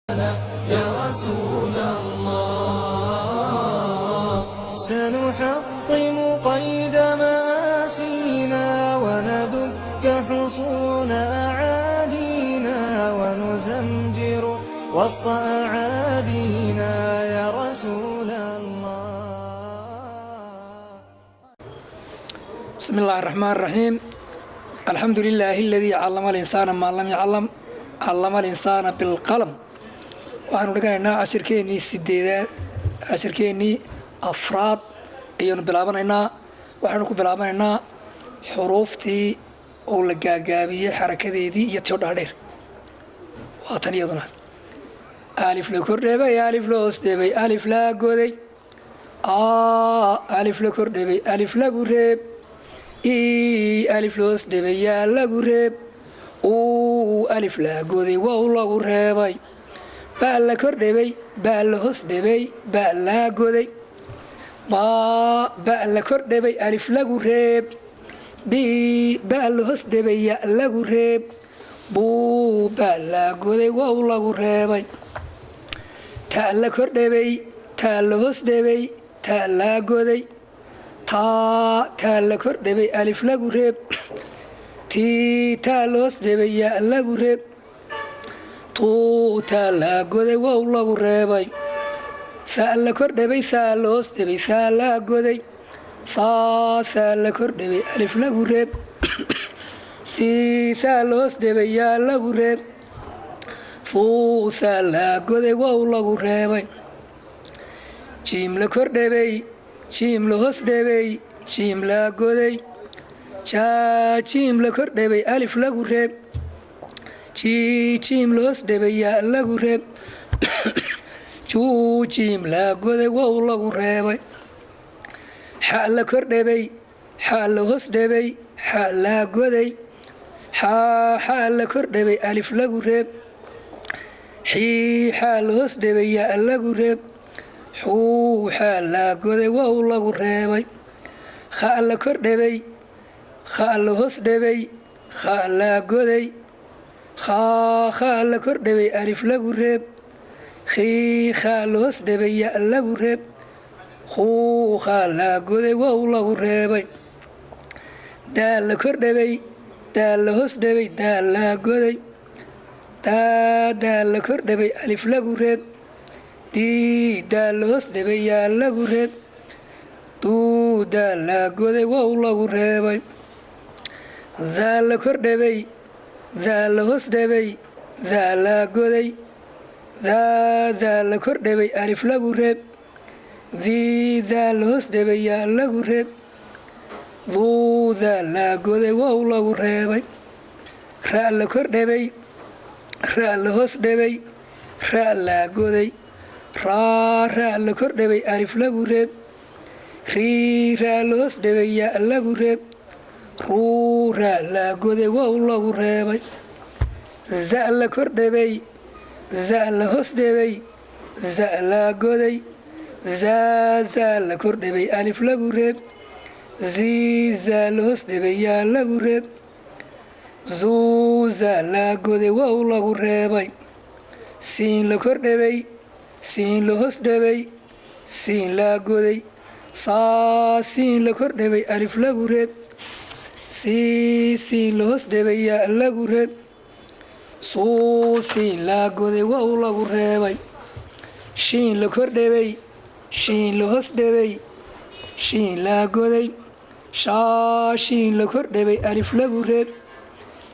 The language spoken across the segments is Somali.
يا رسول الله. سنحطم قيد مآسينا وندك حصون أعادينا ونزمجر وسط أعادينا يا رسول الله. بسم الله الرحمن الرحيم. الحمد لله الذي علم الإنسان ما لم يعلم، علم الإنسان بالقلم. Waxaanu dhiganaynaa cashirkeennii sideedaad, cashirkeennii afraad ayaanu bilaabanaynaa. Waxaanu ku bilaabanaynaa xuruuftii oo la gaagaabiyey xarakadeedii iyo tio dhaadheer. Waa tan iyaduna: alif la kordhebay, alif la hoos dheebay, alif la goday, alif la kordhebay, alif lagu reeb, i alif la hoos dhebay, yaa lagu reeb, u alif la goday, wow lagu reebay, baa la kordhebay, baa la hoos dhebay, baa laa goday, ba ba la kordhebay, alif lagu reeb, bi ba la hoos dhebay, ya lagu reeb, buu baa la goday, wow lagu reebay, ta la kordhebay, taa la hoos dhebay, taa laa goday, taa taa la kordhebay, alif lagu reeb, tii taa la hoos dhebay, ya lagu reeb, tuu taa laa goday, wow lagu reebay, saa la kordhebay, saa la hoos dhebay, saa laa goday, saa saa la kordhebay, alif lagu reeb, sii saa la hoos dhebay, yaa lagu reeb, suu saa laa goday, wow lagu reebay, jiim la kordhebay, jiim la hoos dhebay, jiim laa goday, jaa jiim la kordhebay, alif lagu reeb, jii jiim la hoos dhebay, yaa lagu reeb, juu jiim laa goday, wow lagu reebay, xa la kordhebay, xa la hoos dhebay, xa laa goday, xaa xaa la kordhebay, alif lagu reeb, xii xaa la hoos dhebay, yaa lagu reeb, xuu xaa laa goday, wow lagu reebay, kha la kordhebay, kha la hoos dhebay, kha laa goday, khaa khaa la kordhebay, alif lagu reeb, khii khaa la hoos dhebay, ya lagu reeb, khuu khaa laa goday, wow lagu reebay, daa la kordhebay, daa la hoos dhebay, daa laa goday, daa daa la kordhebay, alif lagu reeb, dii daa la hoos dhebay, yaa lagu reeb, duu daa laa goday, wow lagu reebay, daa la kordhebay, daa la hoos dhebay, daa laa goday, daa daa la kordhebay, alif lagu reeb, dii daa la hoos dhebay, yaa lagu reeb, duu daa laa goday, wow lagu reebay, ra la kordhebay, ra la hoos dhebay, ra laa goday, raa raa la kordhebay, alif lagu reeb, rii raa la hoos dhebay, yaa lagu reeb, ruu raa laa goday, wow lagu reebay, za la kordhebay, za la hoos dhebay, za laa goday, zaa zaa la kordhebay, alif lagu reeb, zii zaa la hoos dhebay, yaa lagu reeb, zuu zaa laa goday, wow lagu reebay, siin la kordhebay, siin la hoos dhebay, siin laa goday, saa siin la kordhebay, alif lagu reeb, sii siin la hoos dhebay, yaa lagu reeb, suu siin laa goday, wow lagu reebay, shiin la kordhebay, shiin la hoos dhebay, shiin laa goday, shaa shiin la kordhebay, alif lagu reeb,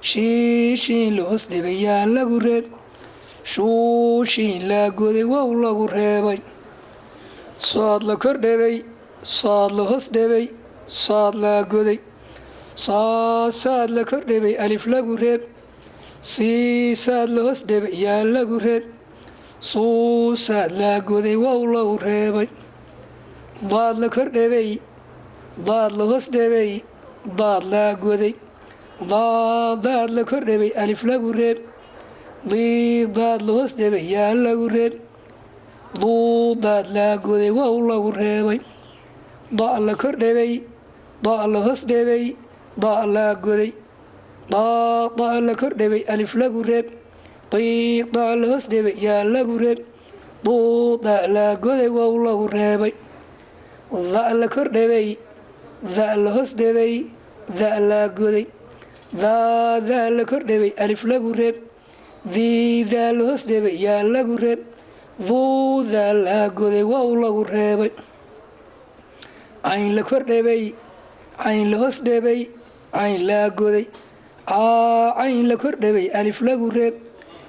shii shiin la hoos dhebay, yaa lagu reeb, shuu shiin laa goday, wow lagu reebay, sood la kordhebay, sood la hoos dhebay, sood laa goday, saa saad la kordhebay, alif lagu reeb, sii saad la hoos dhebay, yaa lagu reeb, suu saad laa goday, wow lagu reebay, daad la kordhebay, daad la hoos dhebay, daad laa goday, daa daad la kordhebay, alif lagu reeb, dii daad la hoos dhebay, yaa lagu reeb, duu daad laa goday, wow lagu reebay, da la kordhebay, da la hoos dhebay, da laa goday, daa da la kordhebay, alif lagu reeb, Dii daa la hoos dhebay, yaa lagu reeb. Duu daa laa goday, wow lagu reebay. Da la kor dhebay, da la hoos dhebay, da laa goday. Daa daa la kor dhebay, alif lagu reeb. Dii daa la hoos dhebay, yaa lagu reeb. Duu daa laa goday, wow lagu reebay. Cayn la kor dhebay, cayn la hoos dhebay, cayn laa goday. Caa cayn la kor dhebay, alif lagu reeb.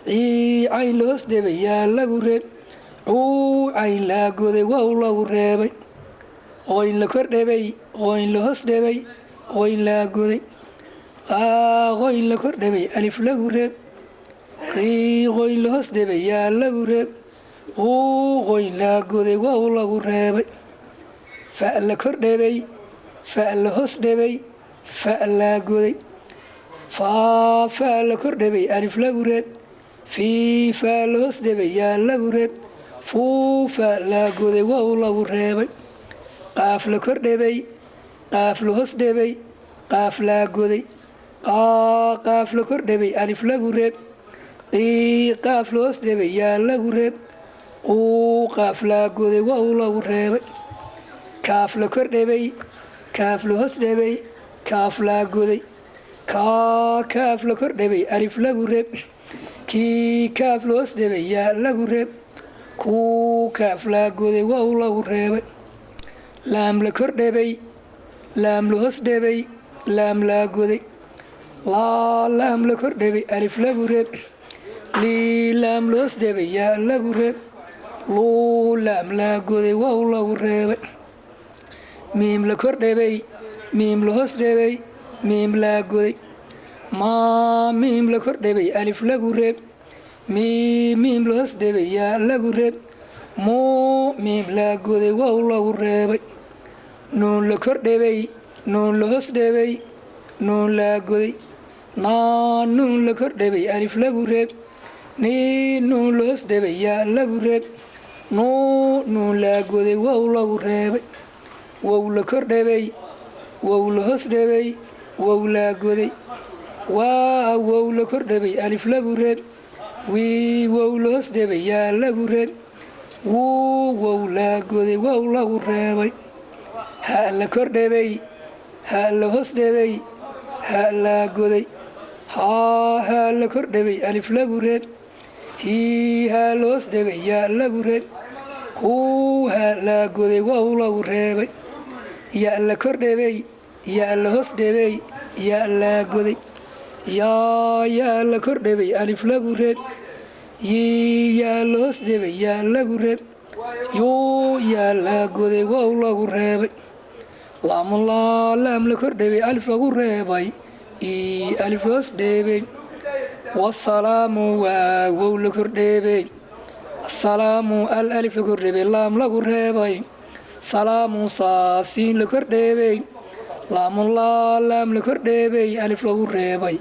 Cii cayn la hoos dhebay, yaa lagu reeb. Cuu cayn laa goday, wow lagu reebay. Qoyn la kor dhebay, qoyn la hoos dhebay, qoyn laa goday. Qaa qoyn la kor dhebay, alif lagu reeb. Qii qoyn la hoos dhebay, yaa lagu reeb. Quu qoyn laa goday, wow lagu reebay. Fa la kor dhebay, fa la hoos dhebay, fa laa goday. Faa faa la kor dhebay, alif lagu reeb. Fii faa la hoos dhebay, yaa lagu reeb. Fuu faa laa goday, wow lagu reebay. Qaaf la kor dhebay, qaaf la hoos dhebay, qaaf laa goday. Qaa qaaf la kor dhebay, alif lagu reeb. Qii qaaf la hoos dhebay, yaa lagu reeb. Quu qaaf laa goday, wow lagu reebay. Kaaf la kor dhebay, kaaf la hoos dhebay, kaaf laa goday. Kaa kaaf la kor dhebay, alif lagu reeb. Kii kaaf la hoos dhebay, yaa lagu reeb. Kuu kaaf laa goday, wow lagu reebay. Laam la kor dhebay, laam la hoos dhebay, laam laa goday. Laa laam la kor dhebay, alif lagu reeb. Lii laam la hoos dhebay, yaa lagu reeb. Luu laam laa goday, wow lagu reebay. Miim la kor dhebay, miim la hoos dhebay, miim laa goday. Maa miim la kor dhebay, alif lagu reeb. Mii miim la hoos dhebay, yaa lagu reeb. Muu miim laa goday, wow lagu reebay. Nuun la kor dhebay, nuun la hoos dhebay, nuun laa goday. Naa nuun la kor dhebay, alif lagu reeb. Nii nuun la hoos dhebay, yaa lagu reeb. Nuu nuun laa goday, wow lagu reebay. Wow la kor dhebay, wow la hoos dhebay, wow laa goday. Waa wow la kor dhebay, alif lagu reeb. Wii wow la hoos dhebay, yaa lagu reeb. Wuu wow laa goday, wow lagu reebay. Ha la kor dhebay, ha la hoos dhebay, ha laa goday. Haa haa la kor dhebay, alif lagu reeb. Hii haa la hoos dhebay, yaa lagu reeb. Huu haa laa goday, wow lagu reebay. Ya la kor dhebay, yaa la hoos dhebay, yaa laa goday. Yaa yaa la kor dhebay, alif lagu reeb. Yii yaa la hoos dhebay, yaa lagu reeb. Yuu yaa laa goday, wow lagu reebay. Laamulaa laam la kor dhebay, alif lagu reebay. Ii alif hoos dhebay. Wasalaamu waa wow la kor dhebay. Asalaamu al alif la kor dhebay, laam lagu reebay. Salaamu saasiin la kor dheebay. Laamulaa laam la kor dheebay, alif lagu reebay.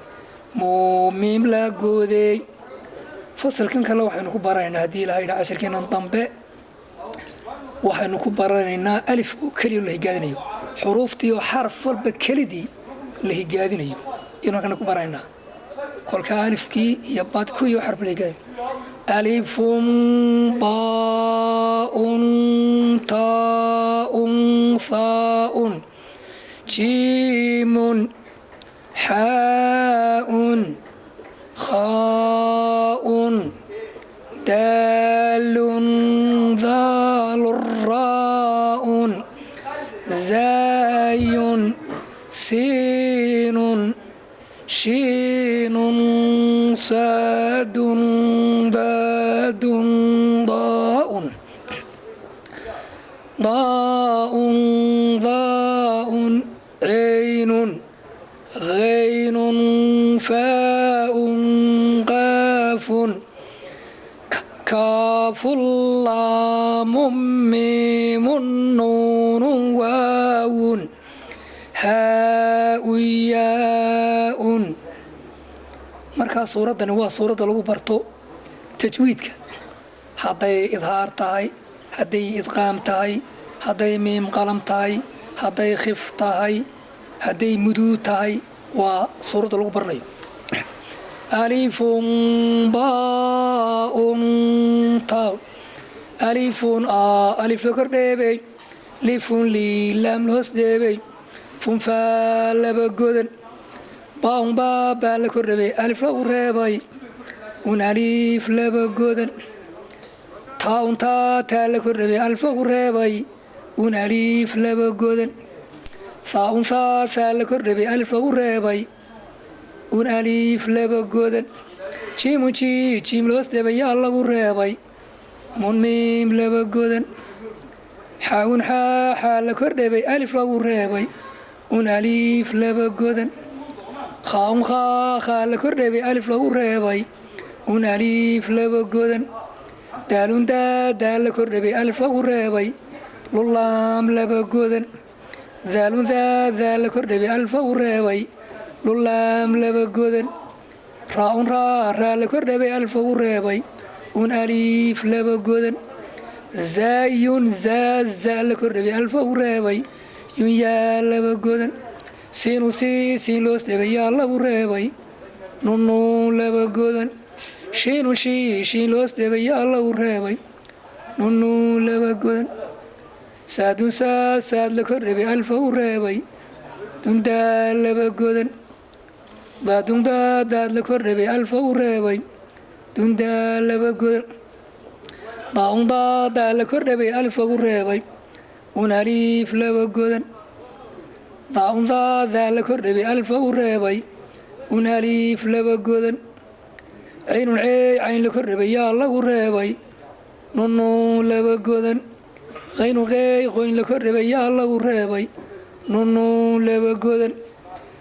Muu miim laa goodey. Fasalkan kale waxaynu ku baranaynaa, haddii ilaha yidhaa, cashirkeenan dambe waxaynu ku baranaynaa alif oo keliya la higaadinayo, xuruuftii oo xaraf walba kelidii la higaadinayo iyanu halkana ku baranaynaa. Kolka alifkii iyo baad ku iyo xarf la higaadinayo. Alifun baaun taaun thaaun jiimun xaaun خاء دال ذال راء زاي سين شين صاد ضاد ضاء ضاء ضاء عين غين فاء قاف كاف لام ميم نون واو هاء ياء. Markaa suuraddani waa suuradda lagu barto tajwiidka, hadday idhaar tahay, hadday idqaam tahay, hadday miim qalam tahay, hadday khif tahay, hadday muduud tahay, waa suuradda lagu baranayo. Alifun baaun taa, alifun a alif la kordheebay, lifun lii laam la hoos dheebay, funfaa laba godan, baaun baa baa la kordhabay, alif lagu reebay, un alif laba godan, taa un taa taa la kordhabay, alif lagu reebay, un alif laba godan, saa un saa saa la kordhabay, alif lagu reebay, un alif laba godan, jiimun jii jiim la hoos dheebay, yaa lagu reebay, mun miim laba godan, xaa-un xaa xaa la kordhabay, alif lagu reebay, un alif laba godan, khaa-un khaa khaa la kordhabay, alif lagu reebay, un alif laba godan, daalun daa daal la kordhabay, alif lagu reebay, lulaam laba godan, daalun daa daal la kordhabay, alif lagu reebay, lulaam laba godan, raa-un raa raa la kordhabay, alif lagu reebay, un alif laba godan, zaayun zaa zaa la kordhabay, alif lagu reebay, yun yaa laba godan, siinu sii siin loos dhabay, yaa lagu reebay, nunuun laba godan, shiinun shii shiin loos dhabay, yaa lagu reebay, nunuun laba godan, saadun saa saad la kordhabay, alif lagu reebay, dundaa laba godan, daadun daa daad la kordhabay, alif lagu reebay, dundaa laba godan, daa-un daa daa la kordhabay, alif lagu reebay, un alif laba godan, daa-un daa daa la kordhabay, alif lagu reebay, un alif laba godan, caynun ceey cayn la kordhabay, yaa lagu reebay, nunuun laba godan, qaynun qeey qoyn la kordhabay, yaa lagu reebay, nunuun laba godan,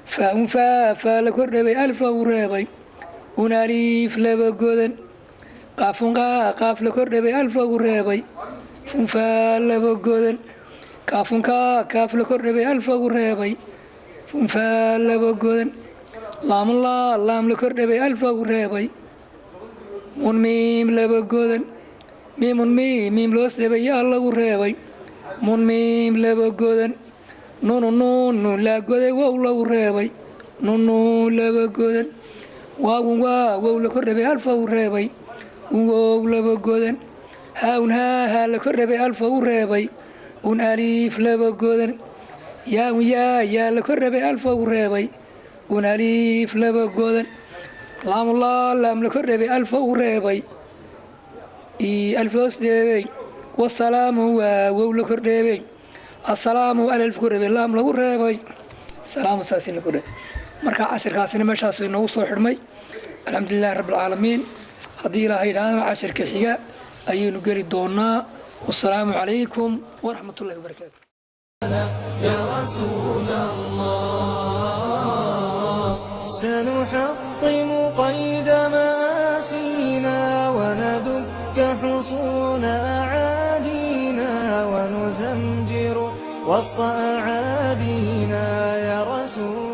faa-un faa faa la kordhabay, alif lagu reebay, un alif laba godan, qaafun qaa qaaf la kordhabay, alif lagu reebay, funfaa laba godan, kaafun kaa kaaf la kordhabay, alif lagu reebay, funfaa laba godan, laamun laa laam la kordhabay, alif lagu reebay, mun miim laba godan, miimun mii miim loos dhabay, yaa lagu reebay, mun miim laba godan, nuunu nuun nuun laa goday, wow lagu reebay, nunuun laba godan, waagun waa wow la kordhabay, alif lagu reebay, wow laba godan, haa-un haa haa la kordhabay, alif lagu reebay, un alif laba godan, yaa-un yaa yaa la kordhabay, alif lagu reebay, un alif laba godan, laamun laa laam la kordhabay, alif lagu reebay, alif loos dheebay, wasalaamu waa wow la kordheebay, assalaamu alif kordhabay, laam lagu reebay, salaamu saasi la kordhabay. Marka cashirkaasina meeshaas inoogu soo xidhmay, alxamdulilahi rabbi alcaalamiin. Haddii ilaahay yidhahdana cashirka xiga ayaynu geli doonaa. Wasalaamu calaykum waraxmat ullahi wabarakaatu. يا رسول الله، سنحطم قيد مآسينا وندك حصون أعادينا ونزمجر وسط أعادينا يا رسول